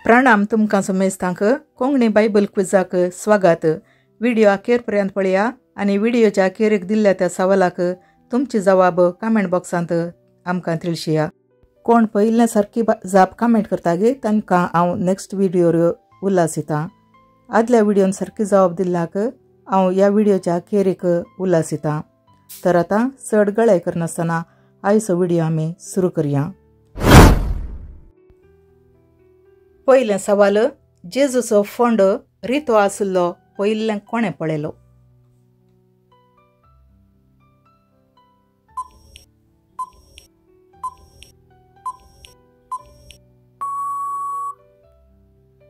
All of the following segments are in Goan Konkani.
प्रणाम तुमकां समेस्तांक कोंकणी बायबल क्विजाक स्वागत। व्हिडिओ अखेर पर्यंत पळया आनी व्हिडिओच्या अखेरीक दिल्ल्या त्या सवालाक तुमची जवाब कमेंट बॉक्सांत आमकां तिळशिया। कोण पयिल्ले सारकी जाप कमेंट करता गे तांकां हांव नेक्स्ट व्हिडिओर उल्हासिता। आदल्या व्हिडियोन सारकी जवाब दिल्ल्याक हांव ह्या व्हिडिओच्या अखेरीक उल्हासिता। तर आतां चड गळाय करनासतना आयचो व्हिडिओ आमी सुरू करया। पयलें सवाल, जेजूचो फोंड रितो आशिल्लो पयिल्लें कोणें पळयलो?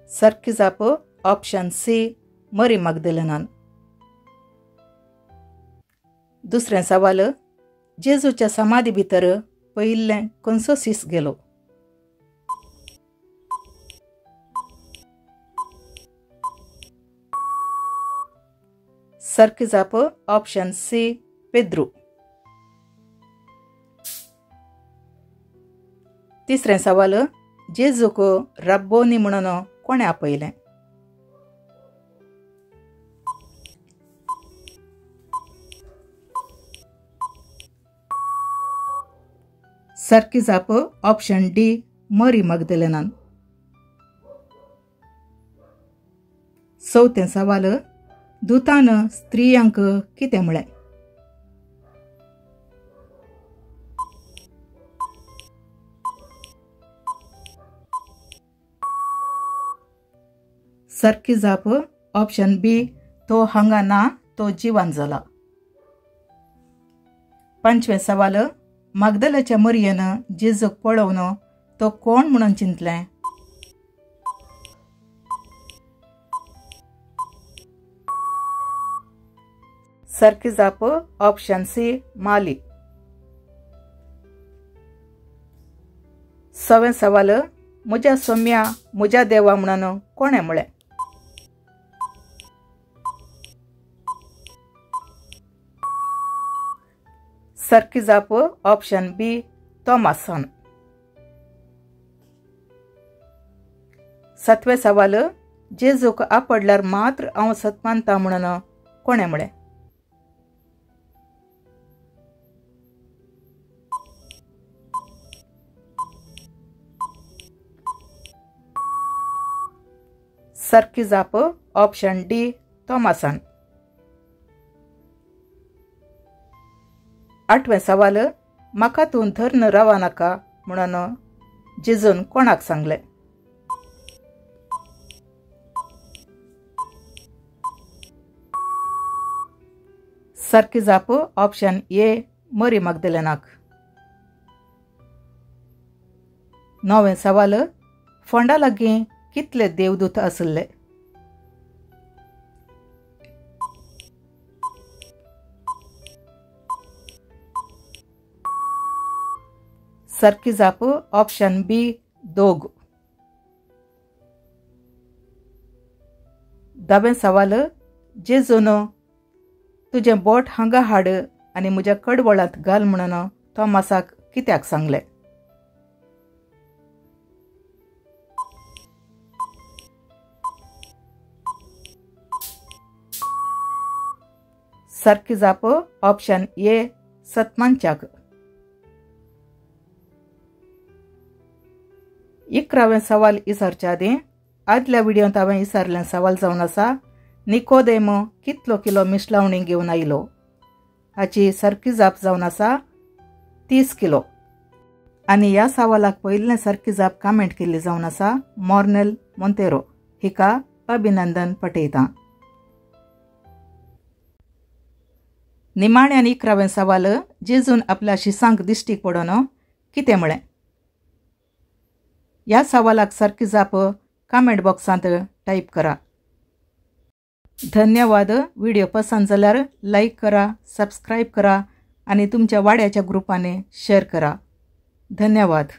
सारकी जाप ऑप्शन सी, मरी मागदेलेनान। दुसरें सवाल, जेजूच्या समाधी भितर पयिल्लें खंयचो सीस गेलो? सारकी जाप ऑप्शन सी, पेद्रू। तिसरें सवाल, जेजूक रब्बोनी म्हणून कोणें आपयलें? सारकी जाप ऑप्शन डी, मरी मागदेलेनान। चवथें सवाल, दूतान स्त्रियांक कितें म्हळें? सारकी जाप ऑप्शन बी, तो हांगा ना, तो जिवान जाला। पांचवें सवाल, मागदलाच्या मरियेन जेजूक पळोवन तो कोण म्हणून चिंतलें? सारकी जाप ऑप्शन सी, माली। सवें सवाल, म्हज्या सोम्या म्हज्या देवा म्हणून कोणें म्हळें? सारकी जाप ऑप्शन बी, तॉमासान। सातवें सवाल, जेजूक आपडल्यार मात्र हांव सत मानता म्हणून कोणें म्हळें? सारकी जाप ऑप्शन डी, तॉमासान। आठवें सवाल, म्हाका तूं धरून रावा नाका म्हणून जेजून कोणाक सांगलें? सारकी जाप ऑप्शन ए, मरी मागदेलेनाक। णवें सवाल, फोंडा लागीं कितले देवदूत आशिल्ले? सारकी जाप ऑप्शन बी, दोग। धावें सवाल, जेजून तुजें बोट हांगा हाड आनी म्हज्या कडवळांत घाल म्हणून तॉमासाक कित्याक सांगलें? सारकी जाप ऑप्शन ए, सतमानच्याक। 11वें सवाल विचारच्या आदीं आदल्या व्हिडियोंत हांवें विचारलें सवाल जावन आसा, निकोदेमो कितलो किलो मिसलावणी घेवन आयलो? हाची सारकी जाप जावन आसा 30 किलो। आनी ह्या सवालाक पयिल्लें सारकी जाप कमेंट केल्ली जावन आसा मॉर्नेल मोंतेरो, हिका अभिनंदन पटयता। निमाणें आनी 11वें सवाल, जेजून आपल्या शिसांक दिश्टीक पडोन कितें म्हळें? ह्या सवालाक सारकी जाप कमेंट बॉक्सांत टायप करा। धन्यवाद। व्हिडिओ पसंत जाल्यार लायक करा, सबस्क्रायब करा आनी तुमच्या वाड्याच्या ग्रुपांनी शेअर करा। धन्यवाद।